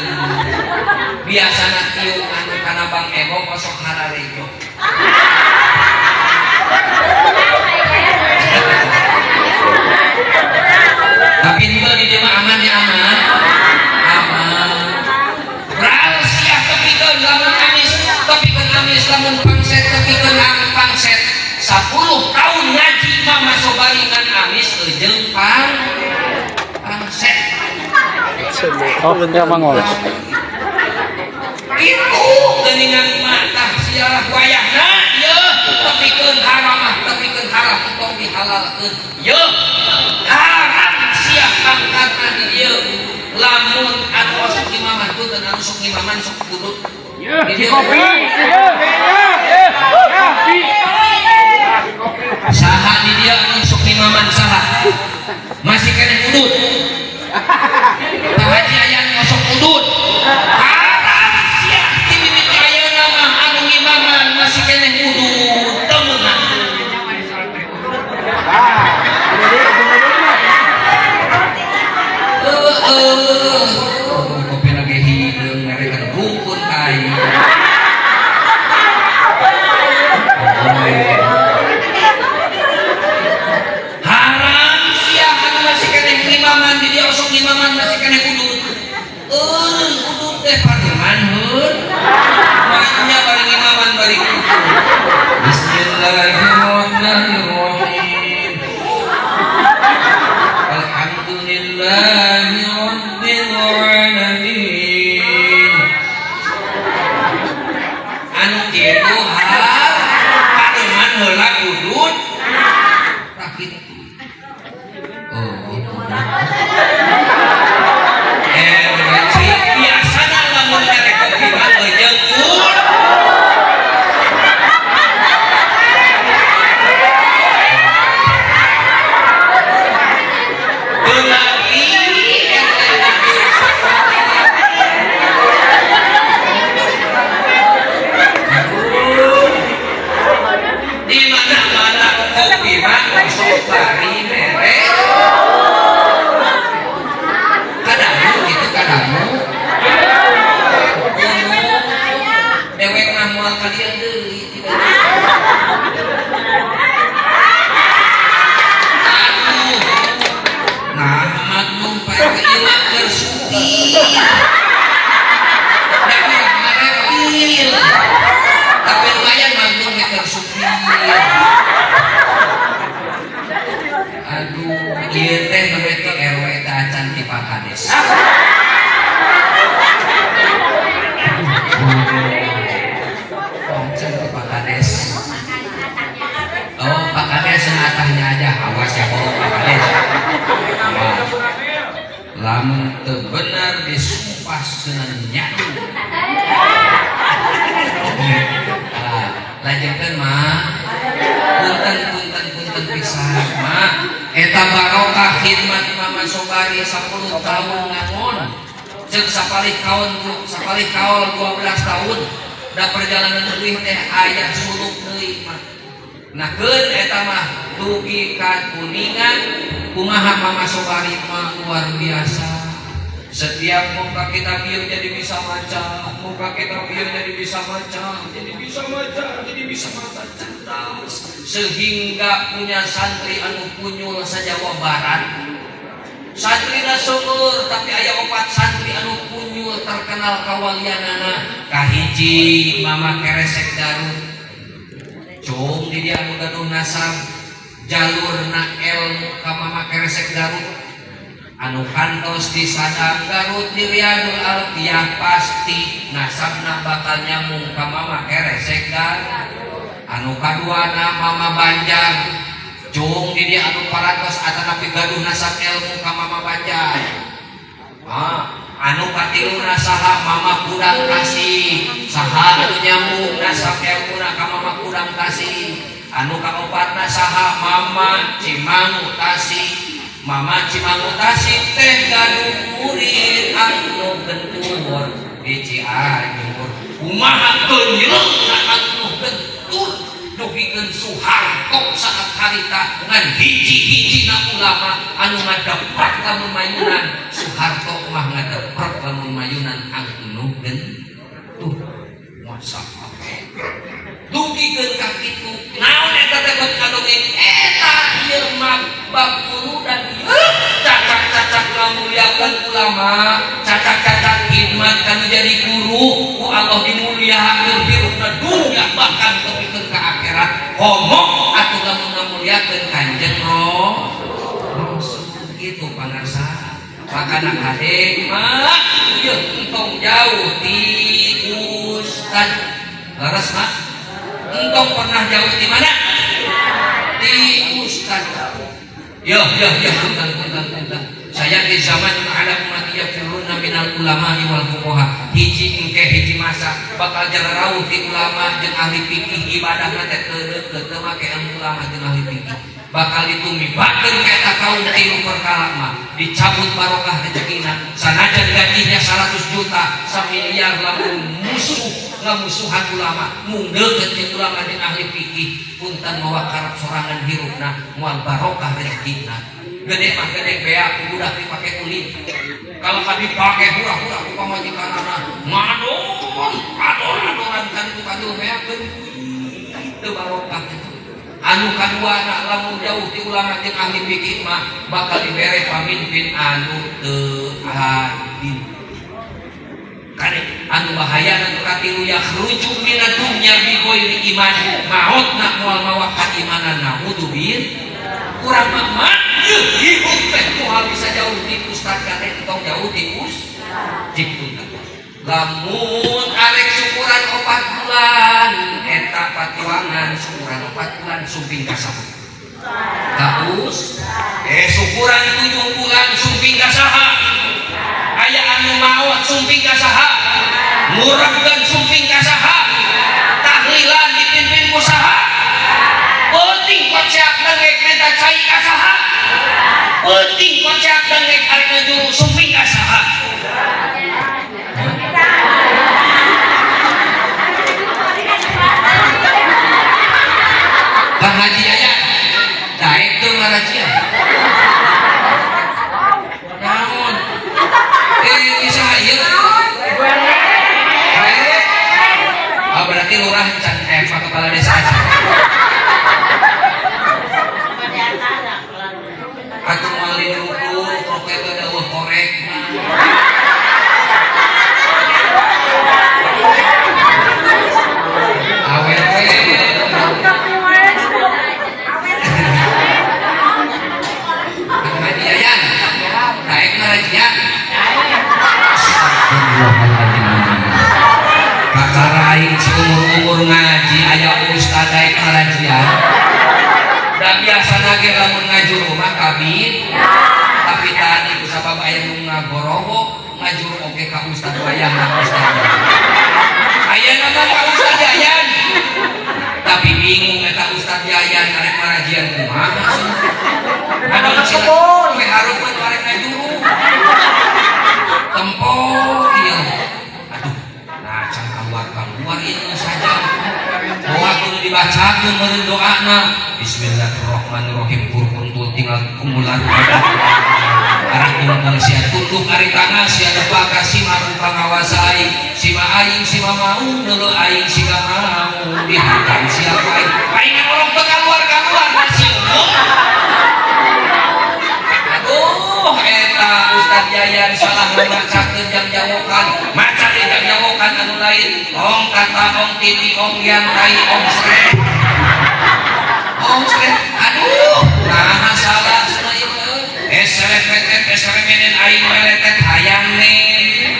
Biasana tiung anu kana bang emok osok hararejo. Tapi henteu di dieu mah aman ya aman. Aman. Bral sia tepikeun lamun amis, tepikeun amis lamun pangset, tepikeun pangset. 10 tahun ngaji Mama Sobari ngan amis eujeung pangset. Oh, ya mangol. Itu geuningan mah sia wayahna yeuh tepikeun haram mah tepikeun haram tong dihalalkeun. Yeuh haram sia pangkatna di dieu. Lamun anu osok imaman punten anu sok imaman sok kudut. Yeuh, Di dieu. kopi. Yeuh, yeuh, kopi. Saha di dieu anu sok imaman saha? Masih keneh udut. Pak Haji aya anu osok udut. Haram sia ti mimiti ayeuna mah anu ngimaman masih keneh udut. Teu meunang. Heeh. Kopi lagi hideung ngarekan rukun ka aing. Haram sia anu masih keneh ngimaman di dieu osok ngimaman masih keneh udut. Eureun udut teh pareman heun. Maenya bari ngimaman bari udut. Bismillahirrahmanirrahim. Alhamdulillahi rabbil alamin. Anu kitu hal pareman heula udut. Tah kitu. Oh, biasana lamun mere kopi mah eujeung udut. Beulagi di mana-mana kopi mah osok bari mere. Kadamu gitu kadamu. Dewek mah moal ka dieu deui. Aduh. Nah, magnum Pak RT ieu mah keur supi. Da urang mah reptil. Tapi lumayan magnum ge keur supir. Aduh, ieu teh nembe ti RW teh acan ti Pak Kades. Acan ti Pak Kades. Oh, Pak Kades atahnya aja, awas ya kalau Pak Kades. Awas. Lamun teu bener disumpah seunan nyatu. Ah, lanjutkeun mah. Punten punten punten pisan mah. Eta barokah khidmat Mama Sobari 10 tahun ngangon. Ceuk sapalih kaon sapalih kaol 12 tahun. Da perjalanan leuwih teh aya suluk deui mah. Nah keun eta mah dugi ka Kuningan kumaha Mama Sobari mah luar biasa. Setiap muka kita bieu jadi bisa maca, muka kita bieu jadi bisa maca, jadi bisa maca, jadi bisa maca cerdas, sehingga punya santri anu punyul sa Jawa Barat. Santrina seueur, tapi aya opat santri anu kunyul terkenal kawalianana. Kahiji, Mama Keresek Garut. Cung di dia anu gaduh nasab jalurna ilmu ka Mama Keresek Garut, anu kantos di Sadang Garut, di Riyadul Alfiyah, pasti nasabna bakal nyambung ka Mama Keresek Garut. Anu kaduana, Mama Banjar. Cung di dia anu parantos atanapi gaduh nasab ilmu ka Mama Banjar. Ah, anu katiluna saha? Mama Kudang Tasik. Saha anu nyambung nasab ilmuna ka Mama Kudang Tasik? Anu kaopatna saha? Mama Cimangu Tasik. Mama Cimangu Tasik teh gaduh murid anu gentur di Cianjur. Kumaha geunyeungna anu gentur dugikeun Soeharto saat harita ngan hiji-hijina ulama anu ngadeprak lamun mayunan Soeharto mah, ngadeprak lamun mayunan anu gentur. Masa Allah dugikeun ka kitu? Naon eta teh bet ngadongeng eta ieu mah bab guru dan ieu cacak-cacak ngamuliakeun ulama, cacak-cacak khidmat kanu jadi guru, ku Allah dimuliakeun hirupna dunya bahkan tepikeun ka akhirat. Komo atuh lamun ngamuliakeun Kanjeng Rasul gitu. Pangarsa, makana kade mah ieu entong jauh ti ustad. Leres mah entong pernah jauh di mana? Di ustad. Yo yo yo, punten punten punten. Saya di zaman ada umat yafirruna minal ulama wal fuqaha. Hiji engke hiji masa bakal jalarauh ti ulama jeung ahli fikih. Ibadah teh teu deukeut, teu make ilmu ulama jeung ahli fikih. Bakal ditumibakeun ka eta kaum tilu perkara mah, dicabut barokah rezekina. Sanajan gajinya 100 juta, samiliar, lamun musuh ngamusuhan ulama, mung deukeut jeung ulama jeung ahli fikih, punten, mawa karep sorangan hirupna, moal barokah rezekina. Gede mah gede, beak ku budak dipake ulin. Kalau kan dipake hura-hura ku pamajikanana, ngadon ador-adoran kan itu kandung beakeun, teu barokah. Anu kadua, lamun jauh ti ulama jeung ahli fikih mah bakal dibere pamimpin anu teu adil. Kade, anu bahaya anu katilu, yakhruju minad dunya bi ghairi iman, maotna moal mawa kaimanan, naudzubillah. Urang mah mah ieu hirup teh moal bisa jauh ti ustad. Kade, entong jauh ti ustad. Lamun arek syukuran 4 bulan, eta patuangan syukuran 4 bulan sumping ka saha? Ka us. Syukuran 7 bulan sumping ka saha? Aya anu maot sumping ka saha? Muragkeun sumping ka saha? Tahlilan dipimpin ku saha? Penting koceak dengek minta cai ka saha? Penting koceak dengek arek ngajuru sumping ka saha? Kang Haji Yaya, daek teu marajia? Naon? Bisa ieu? Eh, ah, berarti lurah can, pak kepala desa aja. Atuh moal diukur, rokok itu ada eueuh korek mah. Awet we. Kang Haji Yayan, daek marajia? Astagfirullahaladzim. Kakara aing seumur-umur ngaji aya ustad daek marajia. Da biasa ge lamun ngajuru mah kabin. Tapi tadi ku sabab aya nu ngagorowo ngajuru oge ka ustad, wayahna ustad. Aya nama ka Ustad Yayan. Tapi bingung eta Ustad Yayan arek marajian kumaha maksudna. Aduh, kebon we hareupeun arek ngajuru. Tempo ieu. Aduh, nah can keluar-keluar ieu saja. Doa kudu dibacakeun meureun doana. Bismillahirrahmanirrahim. Kurkuntul tinggal kumulan. Ari tungkung sia tunduk, ari tangan sia lepaka, sima ku pangawasa aing, sima aing sima mau neuleuh aing siga mau dihadang sia ku aing. Aing ngorong teu kaluar-kaluar, masih. Aduh, eta. Ustad Yayan salah ngamacakeun jam jawokan, maca di jam jawokan anu lain. Ong kata ong titi ong yang tai ong sret. Ong sret. Aduh, nah salah cenah ieu. SRPT SRMN aing meletet hayang nen.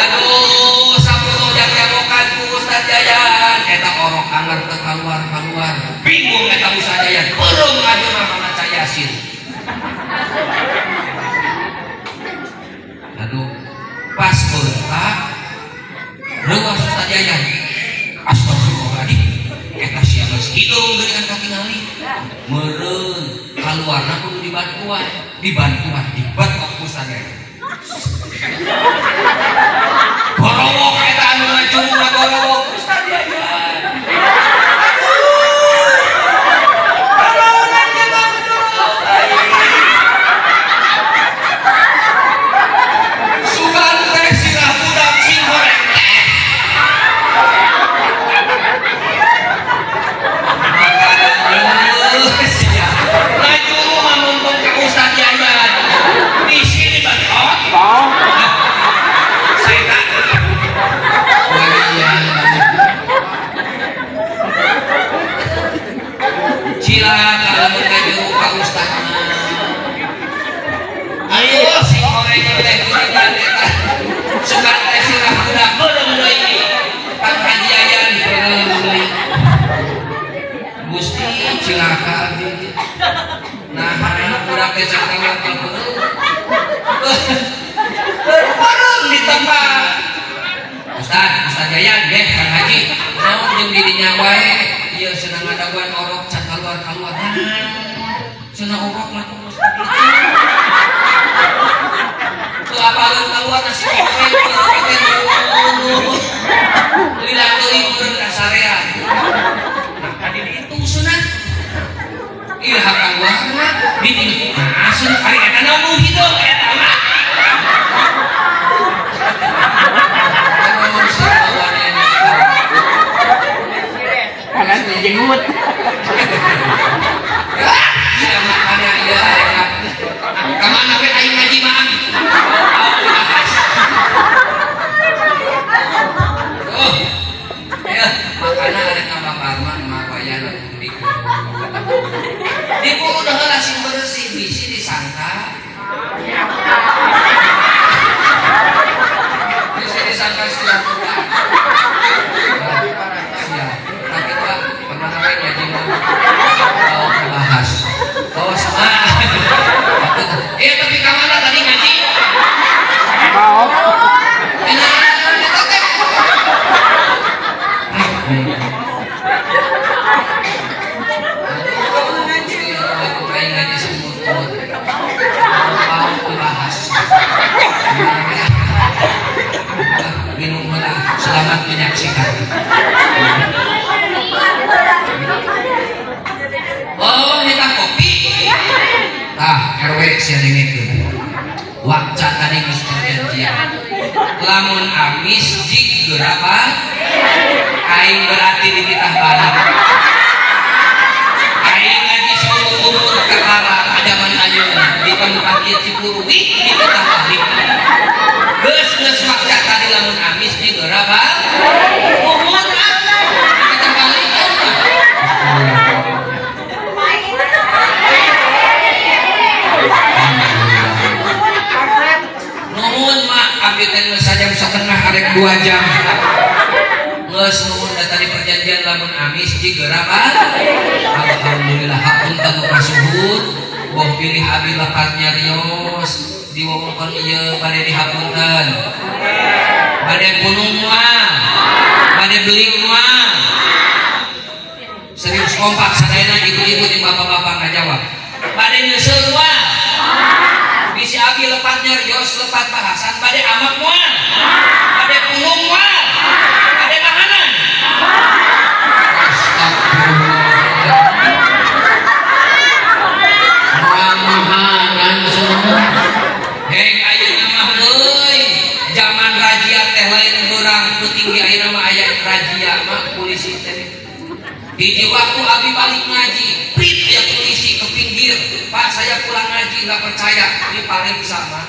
Aduh, saputu jam jawokan ku Ustad Yayan eta orok anger teu kaluar-kaluar. Bingung eta Ustad Yayan. Beureum ajeuna maca Yasin. Aduh, pas beuntak reuas Ustad Yayan. Astagfirullahaladzim. Eta sia geus hidung geuningan katingali. Meureun kaluarna kudu dibantuan, dibantuan, dibatok ku Ustad Yayan. Gorowok eta anu ngajuru ngagorowok Ustad Yayan. Aduh. Kalawan jeung sugan teh sirah budak sing goreng teh. Aduh, sia. Ngajuru mah mumpung ka Ustad Yayan. Di sini batok. Saya cilaka lamun ngajuru ka Ustad mah. Ayo sing goreng teh geuningan eta. Sugan teh sirah budak beureum deui. Kang Haji Yayan beureum deui. Gusti cilaka abdi. Nah, budak teh cakalang beureum. Beureum di tempat. Ustad, Ustad Yayan deh Kang Haji. Naon jeung di dinya wae. Ieu cenah ngadaguan orok can kaluar-kaluar. Cenah orok mah tuh geus kitu. Teu apaleun kaluar nasi goreng beureum. Lila teuing beureum ka sarean. Nah, tadi ditu cenah. Iraha kaluarna diting. Nah, cenah ari eta naon nu hideung eta mah. Aduh, si kawan ini. Kanan dijenggut. Sia makana ieu arek ka mana we aing ngaji mah. Oh. Ya, makana arek ngabakar mah mah wayan atuh dikuru. Dikuru dah heula sing beresih bisi disangka. Bisi disangka sia budak. Sia. Tapi itu lah kemana we ngaji mah. Oh, bahas. Oh, sama. Tapi ka mana tadi ngaji? Mau. Enak, eta teh. Aing ngaji semut-semut. Mau dibahas. Minum heula. Selamat menyaksikan. Oh, minta kopi. Tah, RW sia dengekeun. Wakca tadi geus perjanjian. Lamun amis jig geura aing berarti dititah balik. Aing ngaji saumur kakara ajaman ayeuna di tempat ieu Ciburuy dititah balik. Geus geus wakca tadi lamun amis jig geura muhun ah dititah balik aing mah. Nuhun mak abdi teh geus sajam setengah arek 2 jam. Geus nuhun da tadi perjanjian lamun amis jig geura Alhamdulillah hapunten nu kasuhun. Boh pilih abi lepat nyarios di wewengkon ieu bade dihapunten. Bade pulung moal. Bade beling moal. Serius kompak sadayana ibu-ibu jeung bapak-bapak ngajawab. Bade nyeuseul moal. Bisi abi lepat nyarios lepat bahasan bade amak moal. Bade pulung moal. Bade nahanan. Astagfirullah. Mahanan semua. Hei ayeuna mah euy, zaman razia teh lain beurang peuting di ayeuna mah aya razia mah polisi teh. Hiji waktu abi balik ngaji, prit aya polisi ke pinggir. Pak, saya nggak percaya dipariksa mah.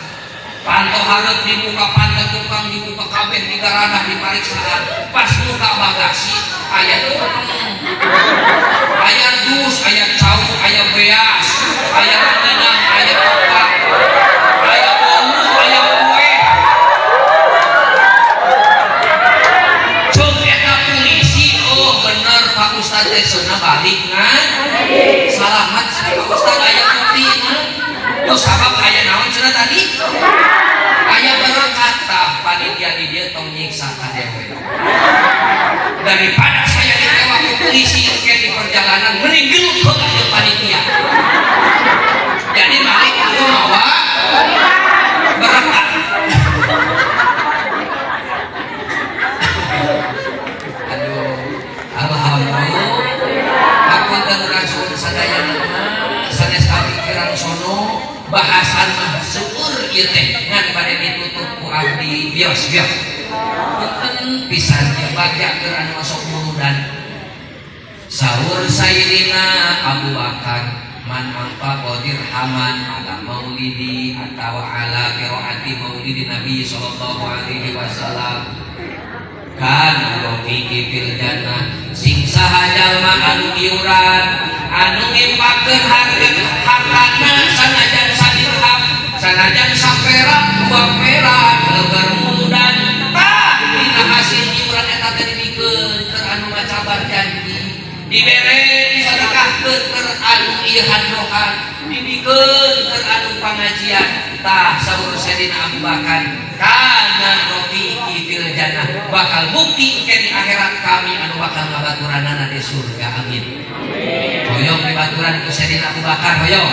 Panto hareup dibuka, panto tukang dibuka, kabeh digaradah dipariksaan. Pas muka bagasi aya tuh, aya dus, aya cau, aya beas, aya ranginang, aya opak, aya bolu, aya kue. Cek eta polisi, "Oh bener, Pak Ustad teh cenah balik ngan salamat cenah, Pak Ustad, aya bukti." Nah, sabab aya naon cenah tadi? Aya berkat. Tah, panitia di dieu tong nyiksa ka dewe. Daripada saya ditewak ku polisi ke di perjalanan, mending gelut heula jeung panitia. Jadi balik kudu mawa berkat. Aduh, alhamdulillah. Hapunten kasuhun sadayana, sanes abdi kirang sono, bahasan mah seueur ieu teh, ngan bade ditutup ku abdi. Bios bios. Punten pisan ieu bagja keur anu masuk muludan. Saur Sayyidina Abu Bakar, man anfaqa dirhaman ala maulidi atau ala qiraati maulidi Nabi sallallahu alaihi wasallam kana rafiqi fil jannah. Sing saha jalma anu iuran, anu ngimpakeun harga hartana, sanajan sadirham, sanajan saperak, dua perak, lebar muludan, tah dina hasil iuran eta teh dibikeun keur anu maca barjanji, dibere, disedekahkeun keur anu ieu hadrohan, dibikeun keur anu pangajian, tah saur Sayyidina Abu Bakar, kana rafiqi fil jannah, bakal bukti ke di akhirat kami anu bakal ngabaturanana di surga. Amin. Hoyong dibaturan ku Sayyidina Abu Bakar? Hoyong.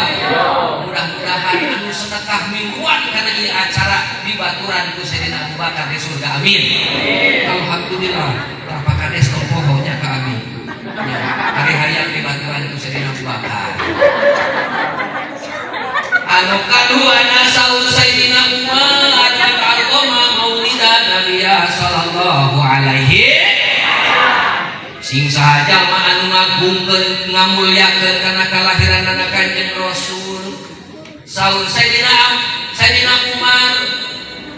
Mudah-mudahan anu sedekah mingguan karena ieu acara dibaturan ku Sayyidina Abu Bakar di surga. Amin. Alhamdulillah. Tah, Pak Kades tong poho nya ka abi ya, hari-hari yang dibaturan ku Sayyidina Abu Bakar. Anu kaduana, saur Sayyidina Umar, man a'zama maulidan Nabiya sallallahu alaihi, sing saha jalma anu ngagungkeun, ngamulyakeun kana kalahiran Kanjeng Rasul, saur Sayyidina Umar,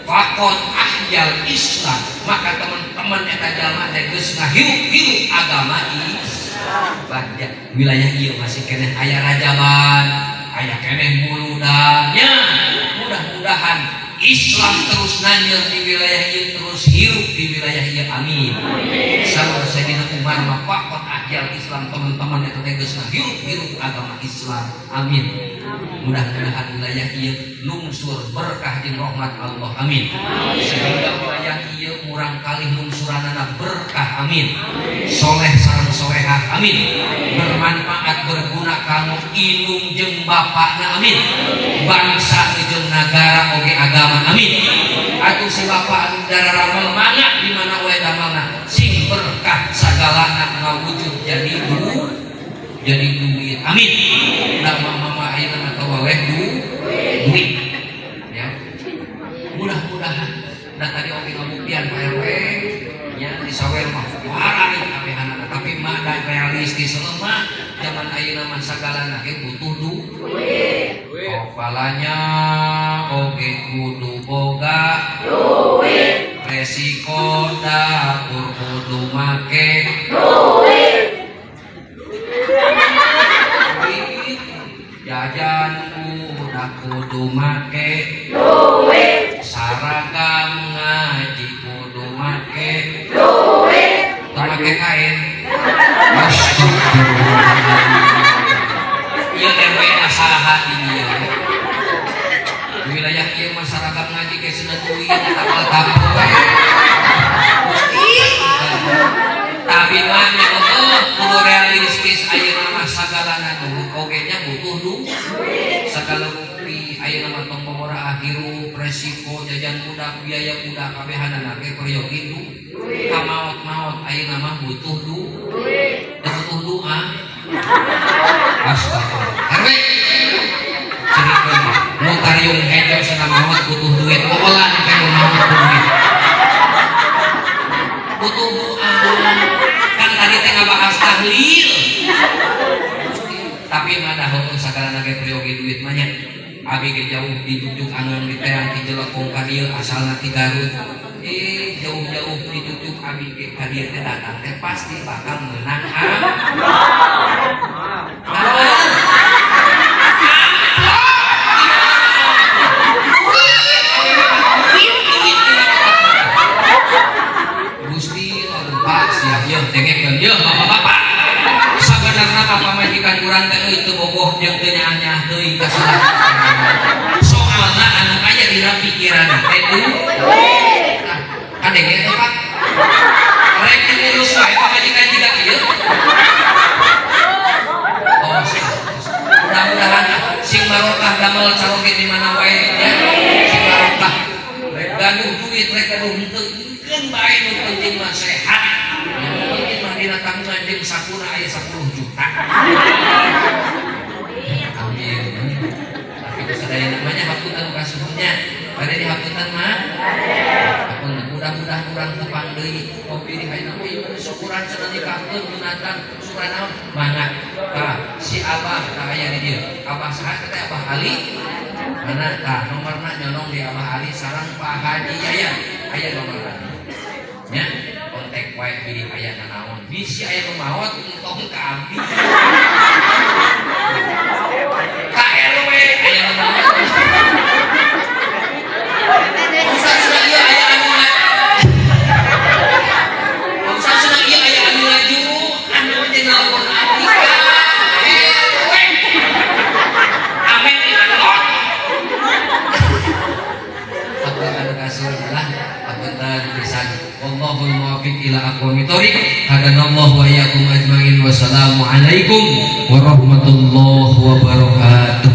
faqad ahyal Islam, maka teman-teman eta jalma teh geus ngahirup-hirup agama Islam. Bagja wilayah ieu masih keneh aya rajaban, aya keneh muludannya. Mudah-mudahan Islam terus nanjeur di wilayah ieu, terus hirup di wilayah ieu. Amin. Saur Sayyidina Umar mah faqad ahyal Islam, teman-teman eta teh geus ngahirup-hirup agama Islam. Amin. Mudah-mudahan wilayah ieu lungsur berkah jeung rahmat Allah. Amin. Sehingga wilayah ieu murang kali munsuranana berkah. Amin. Soleh sareng solehah. Amin. Bermanfaat, berguna kanggo indung jeung bapakna. Amin. Bangsa jeung nagara oge agama. Amin. Atuh si bapak anu dararamel, mangga di mana wae damelna sing berkah, sagalana ngawujud jadi duit, jadi duit. Amin. Da mama ayeuna mah tawaleh duit ya. Mudah-mudahan da tadi oge ngabuktian Pak RW nya, disawer mah warari kabehanana, tapi mah da realistis mah zaman ayeuna mah sagalana ge butuh duit. Kepalanya oge kudu boga duit, resiko dapur kudu make duit, jajan udah kudu make duit, saragam ngaji kudu make duit, teu make kain. Astagfirullah. Ieu RW na saha di dieu? Di wilayah ieu mah saragam ngaji ge cenah duit tapal-tapal we. Tapi mah nya heueuh, kudu realistis, ayeuna mah sagalana duit oge nya butuh duit, sagala rupi ayeuna mah. Tong pamora hirup resiko jajan budak, biaya budak, kabehanana ge peryogi duit. Kamaot-maot ayeuna mah butuh duit. Teu butuh doa. Astagfirullah. RW cerikeun notarium hejo cenah maot butuh duit, olah teh maot butuh duit, butuh doa. Kan tadi teh ngabahas tahlil, tapi mah dah heueuh, sagalana ge peryogi duit mah nya. Abi ge jauh dicucuk angeun di teang ti Jelekong ka dieu, asalna ti Garut. Jauh-jauh dicucuk abi ge ka dieu teh, datang teh pasti bakal menang. Ah, ah. Duit, duit, Gusti Pak siap ya, dengekeun ya, bapak-bapak. Sabenerna mah pamajikan urang teh euy teu bogoh jeung teu nyaah-nyaah teuing ka salaki. Soalna anu aya dina pikiran teh duit. Nah, kadenge teh, Pak. Rek diurus wae pamajikan jiga kieu. Oh, mudah-mudahan sing barokah damel caroge di mana wae ya. Sing barokah. Rek gaduh duit, rek gaduh henteu, keun bae, nu penting mah sehat. Yang penting mah dina tanggungan jeung sakuna aya 10 juta. Amin. Tapi itu sadaya namanya hapunten kasuhunnya. Bade dihapunten mah. Hapunten, mudah-mudahan urang tepang deui kopi di hayna ieu syukuran cenah, nikahkeun, sunatan, syukuran naon mangga. Tah, si Abah tah aya di dieu. Abah saha teh? Abah Ali mana tah nomorna? Nyonong di Abah Ali sareng Pak Haji Yayan aya nomorna nya, kontak wae bilih aya nanaon, bisi aya nu maot entong ka abdi, ka RW aya nu maot. Ustaz cenah ieu aya anu, Ustaz cenah ieu aya anu ngajuru anu jeung nelpon abdi ka RW. Amin diantot. Hapunten kasur lah, hapunten pisan. Wallahul muwaffiq ila aqwamit thoriq. Hadanallahu wa iyyakum ajmain. Wassalamualaikum warahmatullahi wabarakatuh.